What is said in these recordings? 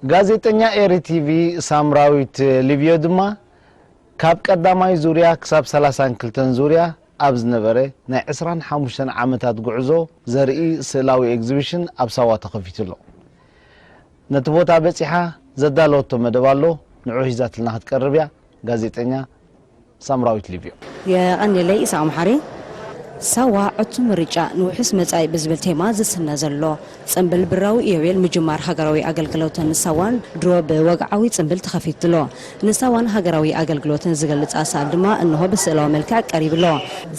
ጋዜጠኛ ኤሪ ቲቪ ሳምራዊት ሊብዮ ድማ ካብ ቀዳማይ ዙርያ ክሳብ ሰላሳን ክልተን ዙርያ ኣብ ዝነበረ ናይ ዕስራን ሓሙሽተን ዓመታት ጉዕዞ ዘርኢ ስእላዊ ኤግዚቢሽን ኣብ ሳዋ ተኸፊቱ ኣሎ። ነቲ ቦታ በጺሓ ዘዳለወቶ መደብ ኣሎ፣ ንዑ ሒዛትልና ክትቀርብ እያ። ጋዜጠኛ ሳምራዊት ሊብዮ። የቐንየለይ ኢሳቕ መሓሪ። ሳዋ ዕቱብ ምርጫ ንውሑስ መጻኢ ብዝብል ቴማ ዝስነ ዘሎ ጽምብል ብራዊ ኢዮቤል ምጅማር ሃገራዊ ኣገልግሎትን ሳዋን ድሮ ብወግዓዊ ጽምብል ተኸፊቱ ኣሎ። ንሳዋን ሃገራዊ ኣገልግሎትን ዝገልጽ ኣሳእል ድማ እንሆ ብስእላዊ መልክዕ ቀሪቡ ኣሎ።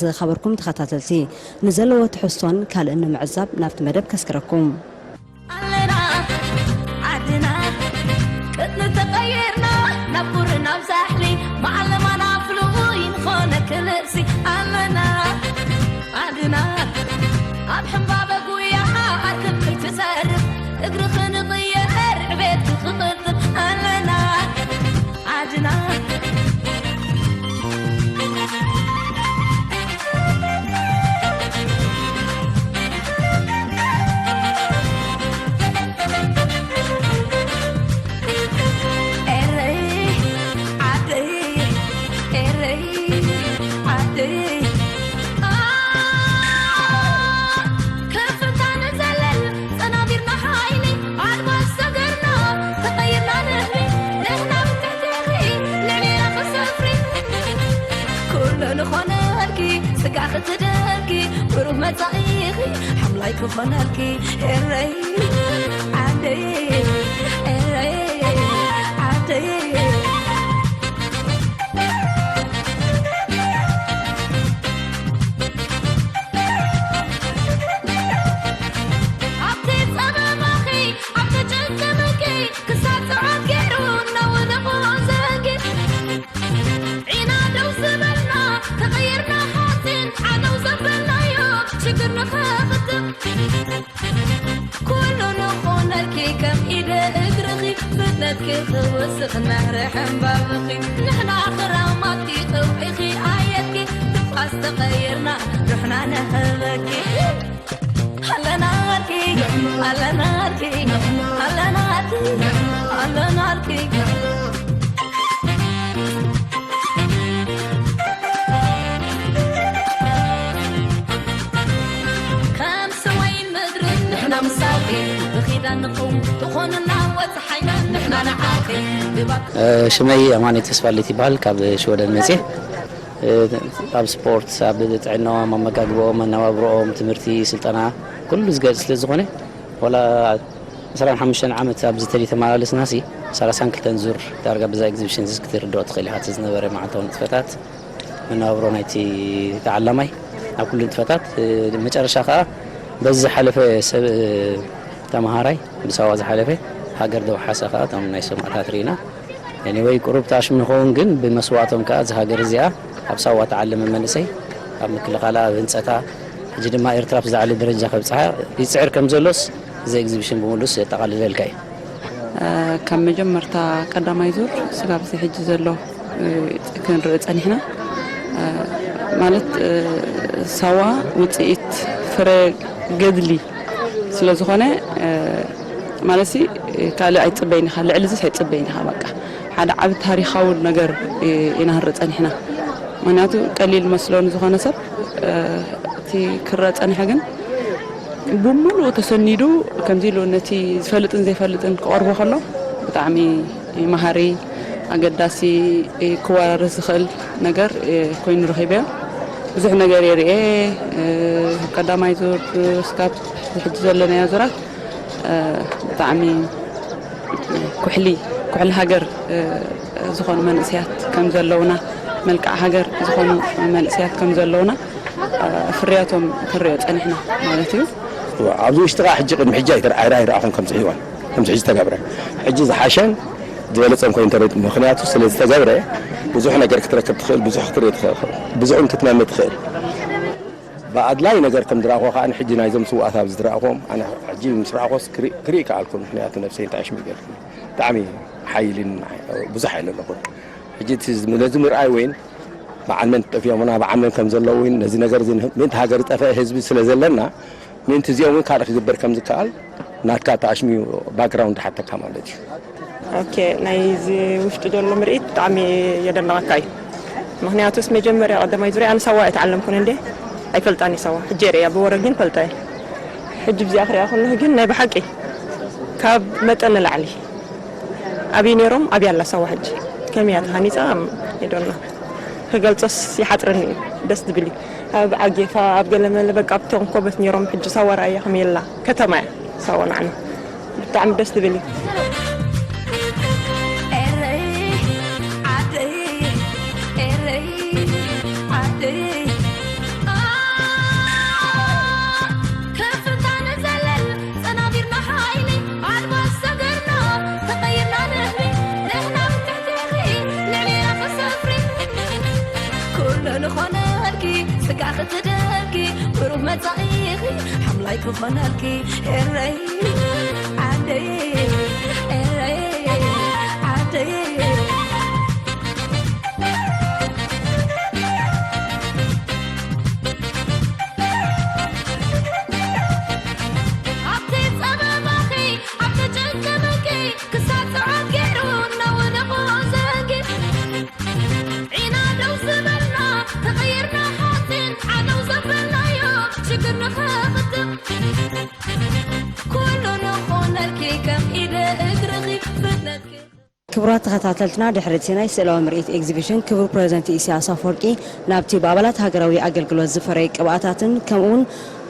ዝኸበርኩም ተኸታተልቲ፣ ንዘለዎ ትሕዝቶን ካልእን ንምዕዛብ ናብቲ መደብ ከስግረኩም። ኣለና ዓድና ቅድሚ ተቐይርና ናብ ቁርን ናብ ሳሕሊ ማዕለማና ፍሉይ ንኾነ ክልእሲ ኣለና ዓድና ኣብ ሕምባበ ጉያ ኣርክብ ከይትሰርፍ እግሪ ክንቕየር ዕቤት ክቕጥል ኣለና ዓድና ኤረይ ዓደይ ኤረይ ዓደይ ከፍታ ንዘለል ጸናቢርና ሓይሊ ኣድማስ ሰገርና ተቐይርና ንህቢ ንሕና ብትሕትኺ ልዕሌና ክሰፍሪ ኩሉ ንኾነልኪ ስጋ ክትደልኪ ብሩህ መጻኢኺ ሓምላይ ክኾነልኪ ኤረይ ዓደይ ኤረይ ዓደይ ኣብቲ ጸበባኺ ኣብቲ ጭንቅንቂ ክሳብ ጽዓት ገይሩ እናወደቑ ዘንጊ ዒና ደው ዝበልና ተቐይርና ሓፂን ዓደው ዘበልናዮ ሽግር ንኸፍትም ኩሉ ንኾነልኪ ከም ኢደ እግርኺ ፍጥነትኪ ክውስኽ ናህሪ ሕምባብኺ ንሕና ክራማትኪ ጥውዒኺ ኣየትኪ ትፋስ ተቐይርና ርሕና ንህበኪ ኣለናልኪ ኣለናልኪ ኣለናልኪ ኣለናልኪ ከም ሰማይን ምድርን ንሕና ምሳልኪ ብኺዳን ንኸው ትኾንና ወፀሓይና ንሕና ንዓኺ ድባብ ሽመይ ኣማኔ ተስፋልት ይበሃል። ካብ ሽወደን መፅየ። ኣብ ስፖርት፣ ኣብ ጥዕናኦም፣ ኣመጋግባኦም፣ መነባብሮኦም፣ ትምህርቲ፣ ስልጠና ኩሉ ዝገልፅ ስለ ዝኾነ ዋላ ዕስራን ሓሙሽተን ዓመት ኣብዚ ተለይ ተመላለስናሲ ሰላሳን ክልተን ዙር ዳርጋ ብዛ ኤግዚቢሽን እዚ ክትርድኦ ትኽእል ኢኻ። እቲ ዝነበረ መዓልታዊ ንጥፈታት መነባብሮ ናይቲ ተዓላማይ ኣብ ኩሉ ንጥፈታት መጨረሻ ከዓ በዚ ዝሓለፈ ሰብ ተምሃራይ ብሳዋ ዝሓለፈ ሃገር ደውሓሰ ከዓ እቶም ናይ ሰማእታት ርኢና። ኤኒወይ ቁሩብ ታሽም ንኸውን ግን ብመስዋእቶም ከዓ እዚ ሃገር እዚኣ ኣብ ሳዋ ተዓለመ መንእሰይ ኣብ ምክልኻላ ኣብ ህንፀታ ሕጂ ድማ ኤርትራ ኣብ ዝለዓለ ደረጃ ከብፅሓ ይፅዕር ከም ዘሎስ እዚ ኤግዚቢሽን ብምሉስ የጠቓልለልካ እዩ። ካብ መጀመርታ ቀዳማይ ዙር ስጋብ እዚ ሕጂ ዘሎ ክንርኢ ፀኒሕና። ማለት ሳዋ ውፅኢት ፍረ ገድሊ ስለ ዝኾነ ማለት ሲ ካልእ ኣይትፅበይን ኢኻ፣ ልዕሊ እዚስ ኣይትፅበይን ኢኻ። በቃ ሓደ ዓቢ ታሪኻዊ ነገር ኢና ክንርኢ ፀኒሕና። ምክንያቱ ቀሊል መስሎ ንዝኾነ ሰብ እቲ ክረአ ፀኒሐ ግን ብምሉኡ ተሰኒዱ ከምዚ ኢሉ ነቲ ዝፈልጥን ዘይፈልጥን ክቐርቦ ከሎ ብጣዕሚ መሃሪ፣ ኣገዳሲ፣ ክወራረስ ዝኽእል ነገር ኮይኑ ረኺበዮ። ብዙሕ ነገር እየ ርእየ። ካብ ቀዳማይ ዙር እስካብ ሕጂ ዘለናዮ ዙራት ብጣዕሚ ኩሕሊ ኩሕሊ ሃገር ዝኾኑ መንእሰያት ከም ዘለውና፣ መልክዕ ሃገር ዝኾኑ መንእሰያት ከም ዘለውና ፍርያቶም ክንሪኦ ጸኒሕና ማለት እዩ። ኣብዚ ውሽጢ ከዓ ሕጂ ቅድሚ ሕጂ ኣይተር-፣ ኣይረ-፣ ኣይረኣኹን ከምዚ ሕይዋን ከምዚ ሕጂ ተገብረ። ሕጂ ዝሓሸን ዝበለጸን ኮይኑ ተረድ-፣ ምኽንያቱ ስለ ዝተገብረ ብዙሕ ነገር ክትረክብ ትኽእል፣ ብዙሕ ክትርኢ ትኽእል፣ ብዙሕን ክትመምእ ትኽእል። ብኣድላይ ነገር ከም ዝረኣኹ ከዓ ሕጂ ናይዞም ስውኣት ኣብዚ ዝረኣኹዎም ኣነ ሕጂ ምስ ረኣኹስ ክርኢ፣ ክርኢ ከኣልኩ፣ ምኽንያቱ ነብሰይ እንታይ ሽሚገርኩ ብጣዕሚ ሓይልን ብዙሕ ሓይሊ ኣለኹ። ሕጂ እቲ ነዚ ምርኣይ ወይን በዓል መን ጠፊኦምና፣ በዓል መን ከም ዘለዉ ወይን ነዚ ነገር እዚ ምእንቲ ሃገር ዝጠፍአ ህዝቢ ስለ ዘለና ምእንቲ እዚኦም እውን ካልእ ክግበር ከም ዝከኣል ናትካ ተኣሽሚዩ ባክግራውንድ ሓተካ ማለት እዩ። ኦኬ፣ ናይዚ ውሽጢ ዘሎ ምርኢት ብጣዕሚ የደንቐካ እዩ። ምክንያቱስ መጀመርያ ቀዳማይ ዙርያ ኣነ ሳዋ ኣይተዓለምኩን እንዴ፣ ኣይፈልጣን እየ ሳዋ። ሕጂ ርእያ ብወረ ግን ፈልጣ እየ። ሕጂ ብዚኣ ክሪኣ ከለኹ ግን ናይ ብሓቂ ካብ መጠን ንላዕሊ ኣብይ ነይሮም ኣብይ ኣላ ሳዋ ሕጂ ከመይ እያ ተሃኒፃ? የዶና ክገልፆስ ይሓፅረኒ እዩ። ደስ ዝብል እዩ። ኣብ ዓጌፋ ኣብ ገለመለ በቃ ኣብቶም ኮበት ነይሮም ሕጂ ሳዋ ራእያ ከመይ ኣላ ከተማ እያ ሳዋ ንዓና ብጣዕሚ ደስ ዝብል እዩ። ኤረይ ዓደይ ኤረይ ዓደይ ከፍታ ንዘለል ጸናቢርና ሓይሊ ኣልባስ ሰገርና ተቐይርና ንህቢ ንሕና ብትሕትኺ ልዕሌና ክሰፍሪ ኩሉ ንኾነልኪ ስጋ ክትደልኪ ብሩህ መጻኢኺ ሓምላይ ክኾነልኪ ኤረይ ዓደይ ኤረይ ዓደይ ኣብቲ ጸበባኺ ኣብቲ ጭንቅብቂ ክሳብ ጽዑቕ ገይሩ እናወደቑ ዘንጊ ዒና ደው ዝበልና ተቐይርና ሓፂን ዓደው ዘበልናዮ ሽግር ንኽኽትም ኩሉ ንኾነልኪ ከም ኢደ እግርኺ ፍጥነትኪ ክቡራት ተኸታተልትና ድሕሪ እቲ ናይ ስእላዊ ምርኢት ኤግዚቢሽን ክቡር ፕሬዝደንት ኢሳያስ ኣፈወርቂ ናብቲ ብኣባላት ሃገራዊ ኣገልግሎት ዝፈረየ ቅብኣታትን ከምኡውን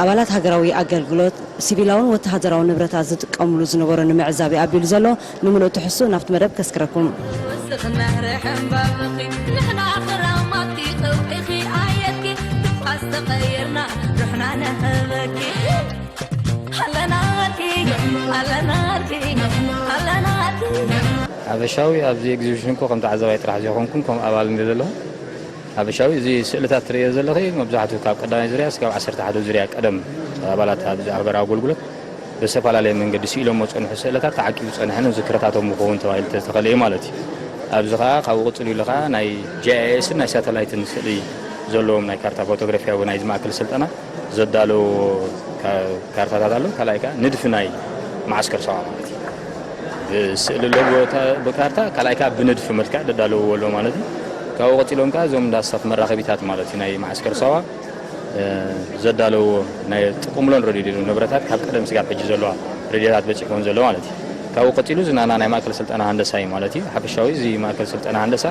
ኣባላት ሃገራዊ ኣገልግሎት ሲቪላውን ወተሃደራዊ ንብረታት ዝጥቀምሉ ዝነበሩ ንምዕዛብ እዩ ኣቢሉ ዘሎ። ንምሉእ ትሕዝትኡ ናብቲ መደብ ከስክረኩም። ወስኽ ነህረ ሕምባብኺ ንሕና ክራማትኪ ጥውዒኺ ኣየትኪ ትፋስ ተቐይርና ርሕና ነህበኪ ኣለናልኪ ኣለናልኪ ኣለናልኪ ሓፈሻዊ ኣብዚ ኤግዚቢሽን እኮ ከም ተዓዛባይ ጥራሕ ዘይኮንኩን ከም ኣባል እንደ ዘለኹ ሓፈሻዊ እዚ ስእልታት ትርእዮ ዘለኺ መብዛሕትኡ ካብ ቀዳማይ ዙርያ እስካብ ዓሰርተ ሓደ ዙርያ ቀደም ኣባላት ኣብዚ ሃገራዊ ኣገልግሎት ብዝተፈላለየ መንገዲ ስኢሎሞ ዝጸንሑ ስእልታት ተዓቂቡ ዝጸንሐን ዝክርታቶም ምኸውን ተባሂሉ ዝተተኸለ እዩ ማለት እዩ። ኣብዚ ኸዓ ካብኡ ቅጽል ኢሉ ኸዓ ናይ ጂ ኣይ ኤስን ናይ ሳተላይትን ስእሊ ዘለዎም ናይ ካርታ ፎቶግራፊያዊ ናይዚ ማእከል ስልጠና ዘዳለዎ ካ- ካርታታት ኣሎ። ካልኣይ ከዓ ንድፊ ናይ መዓስከር ሰብዓ ማለት እዩ። ብስእሊ ኣሎ ብታ- ብካርታ ካልኣይ ከዓ ብንድፊ መልክዕ ዘዳለውዎ ኣሎ ማለት እዩ። ካብኡ ቀፂሎም ከዓ እዞም እንዳ ስታፍ መራኸቢታት ማለት እዩ ናይ መዓስከር ሰብዓ ዘዳለውዎ ናይ ጥቅምሎን ረድዮ ንብረታት ካብ ቀደም ስጋብ ሕጂ ዘለዋ ረድዮታት በፂሕዎን ዘሎ ማለት እዩ። ካብኡ ቀፂሉ ዝናና ናይ ማእከል ስልጠና ሃንደሳ እዩ ማለት እዩ። ሓፈሻዊ እዚ ማእከል ስልጠና ሃንደሳ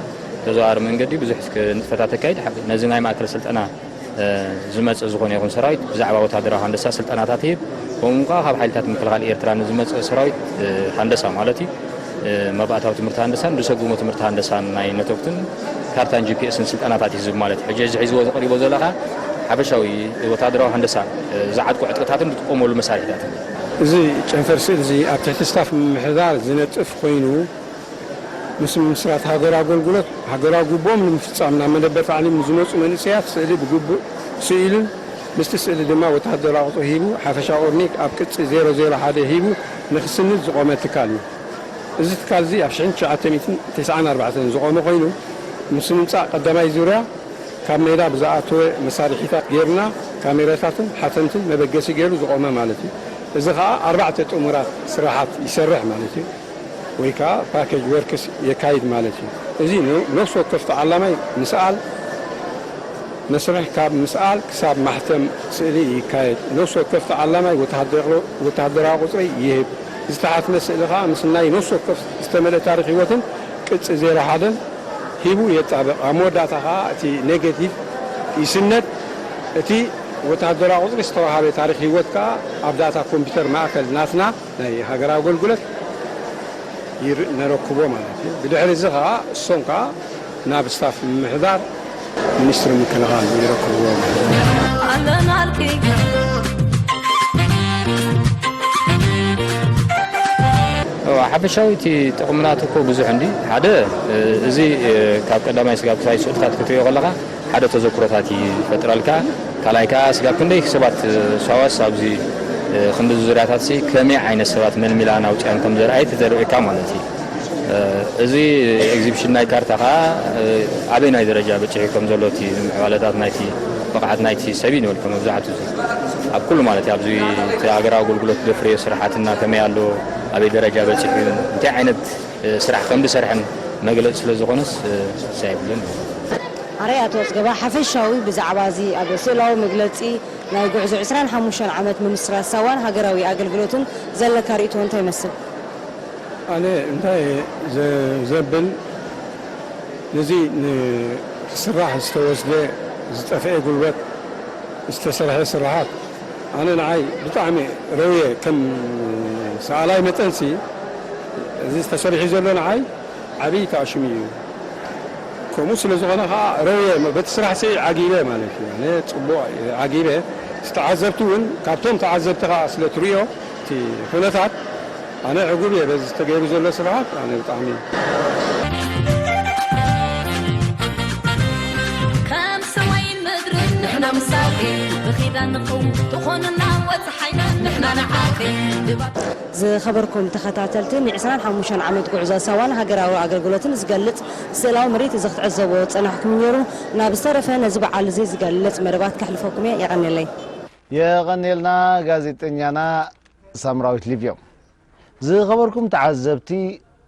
ተዘዋዋሪ መንገዲ ብዙሕ ንጥፈታት ተካይድ ነዚ ናይ ማእከል ስልጠና ዝመጽእ ዝኾነ ይኹን ሰራዊት ብዛዕባ ወታደራዊ ሃንደሳ ስልጠናታት ይህብ። ከምኡ ከኣ ካብ ሓይልታት ምክልኻል ኤርትራ ንዝመጽእ ሰራዊት ሃንደሳ ማለት እዩ መባእታዊ ትምህርቲ ሃንደሳን ዝሰጉሞ ትምህርቲ ሃንደሳን ናይ ነቶክትን ካርታን ጂ ፒ ኤስን ስልጠናታት እዩ ዝህብ ማለት እዩ። ሕጂ እዚ ሒዝዎ ዝቐሪቦ ዘሎ ከኣ ሓፈሻዊ ወታደራዊ ሃንደሳ ዝዓጥቁ ዕጥቅታትን ዝጥቀመሉ መሳርሒታትን። እዚ ጨንፈር ስእሊ እዚ ኣብ ትሕቲ ስታፍ ምምሕዳር ዝነጥፍ ኮይኑ ምስ ምምስራት ሃገራዊ ኣገልግሎት ሃገራዊ ግቡኦም ንምፍጻም ናብ መደበር ታዕሊም ንዝመጹ መንእሰያት ስእሊ ብግቡእ ስኢሉን ምስቲ ስእሊ ድማ ወተሃደራዊ ቁጽሪ ሂቡ ሓፈሻዊ ኦርኒክ ኣብ ቅጺ ዜሮ ዜሮ ሓደ ሂቡ ንኽስንድ ዝቖመ ትካል እዩ። እዚ ትካል እዚ ኣብ ሽሕን ትሽዓተ ሚእትን ተስዓን ኣርባዕተን ዝቖመ ኮይኑ ምስ ምምጻእ ቀዳማይ ዙርያ ካብ ሜዳ ብዝኣተወ መሳርሒታት ጌርና ካሜራታትን ሓተምትን መበገሲ ገይሩ ዝቖመ ማለት እዩ። እዚ ኸኣ ኣርባዕተ ጥሙራት ስራሓት ይሰርሕ ማለት እዩ። ወይ ከዓ ፓኬጅ ወርክስ የካይድ ማለት እዩ። እዚ ነፍሲ ወከፍ ተዓላማይ ምስኣል መስርሕ ካብ ምስኣል ክሳብ ማሕተም ስእሊ ይካየድ። ነፍሲ ወከፍ ተዓላማይ ወተሃደራዊ ቁፅሪ ይህብ። ዝተሓትመ ስእሊ ከዓ ምስ ናይ ነፍሲ ወከፍ ዝተመልአ ታሪክ ህይወትን ቅፂ ዜሮ ሓደን ሂቡ የጣብቕ። ኣብ መወዳእታ ከዓ እቲ ኔጌቲቭ ይስነድ። እቲ ወተሃደራዊ ቁፅሪ ዝተዋሃበ ታሪክ ህይወት ከዓ ኣብ ዳታ ኮምፒውተር ማእከል ናትና ናይ ሃገራዊ ኣገልግሎት ይር- ነረክቦ ማለት እዩ። ብድሕሪ እዚ ከዓ እሶም ከዓ ናብ ስታፍ ምምሕዳር ሚኒስትሪ ምክልኻል ይረክብዎ ማለት እዩ። ሓፈሻዊ እቲ ጥቕምናት እኮ ብዙሕ እንዲ ሓደ እዚ ካብ ቀዳማይ ስጋብ ክሳይ ስእልታት ክትሪኦ ከለኻ ሓደ ተዘክሮታት ይፈጥረልካ። ካልኣይ ከዓ ስጋብ ክንደይ ሰባት ሰዋስ ኣብዚ ክንዲ ዙርያታት ሲ ከመይ ዓይነት ሰባት መልሚላን ኣውፅያን ከም ዘርኣየት ዘርእካ ማለት እዩ። እዚ ኤግዚቢሽን ናይ ካርታ ከዓ ኣበይ ናይ ደረጃ በፂሑ ከም ዘሎ እቲ ምዕባለታት ናይቲ ብቕዓት ናይቲ ሰብ እዩ ንበልከ መብዛሕቱ እዚ ኣብ ኩሉ ማለት እዩ፣ ኣብዚ እቲ ሃገራዊ ኣገልግሎት ዘፍረዮ ስራሓትና ከመይ ኣሎ፣ ኣበይ ደረጃ በፂሑ፣ እንታይ ዓይነት ስራሕ ከም ዝሰርሐን መግለፂ ስለ ዝኾነስ ሳይብልን። ኣረይ ኣቶ ወፅገባ፣ ሓፈሻዊ ብዛዕባ እዚ ኣብ ስእላዊ መግለፂ ናይ ጉዕዞ ዕስራን ሓሙሽተን ዓመት ምምስራት ሳዋን ሃገራዊ ኣገልግሎትን ዘለካ ርእይቶ እንታይ ይመስል? ኣነ እንታይ ዘብል፣ ነዚ ንክስራሕ ዝተወስደ፣ ዝጠፍአ ጉልበት፣ ዝተሰርሐ ስራሓት ኣነ ንዓይ ብጣዕሚ ረውየ፣ ከም ሰኣላይ መጠንሲ እዚ ተሰሪሑ ዘሎ ንዓይ ዓብዪ ተኣሽሙ እዩ። ከምኡ ስለ ዝኾነ ከዓ ረውየ፣ በቲ ስራሕ ሲ ዓጊበ ማለት እዩ። ኣነ ፅቡቕ ዓጊበ፣ ዝተዓዘብቲ እውን ካብቶም ተዓዘብቲ ከዓ ስለ ትሪኦ እቲ ኩነታት ኣነ ዕጉብ እየ በዚ ተገይሩ ዘሎ ስርዓት ኣነ ብጣዕሚ። ከም ሰማይን ምድርን ንሕና ምሳኺ ብኺዳንኹም ትኾንና ወፀሓይና ንሕና ንዓኺ ድባብ ዝኸበርኩም ተኸታተልቲ፣ ን ዕስራን ሓሙሽተን ዓመት ጉዕዞ ሳዋን ሃገራዊ ኣገልግሎትን ዝገልጽ ስእላዊ ምርኢት እዚ ክትዕዘቦ ዝጸናሕኩም ነይሩ። ናብ ዝተረፈ ነዚ በዓል እዚ ዝገልጽ መደባት ከሕልፈኩም እየ። የቐንየለይ። የቐንየልና ጋዜጠኛና ሳምራዊት ሊብዮም። ዝኸበርኩም ተዓዘብቲ፣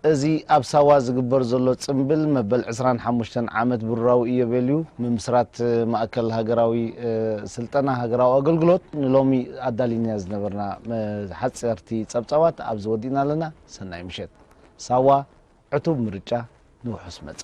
እዚ ኣብ ሳዋ ዝግበር ዘሎ ጽምብል መበል ዕስራን ሓሙሽተን ዓመት ብሩራዊ ኢዮቤልዩ ምምስራት ማእከል ሃገራዊ ስልጠና ሃገራዊ ኣገልግሎት ንሎሚ ኣዳሊናያ ዝነበርና ሓጸርቲ ጸብጻባት ኣብዚ ወዲእና ኣለና። ሰናይ ምሸት። ሳዋ ዕቱብ ምርጫ ንውሑስ መጻኢ።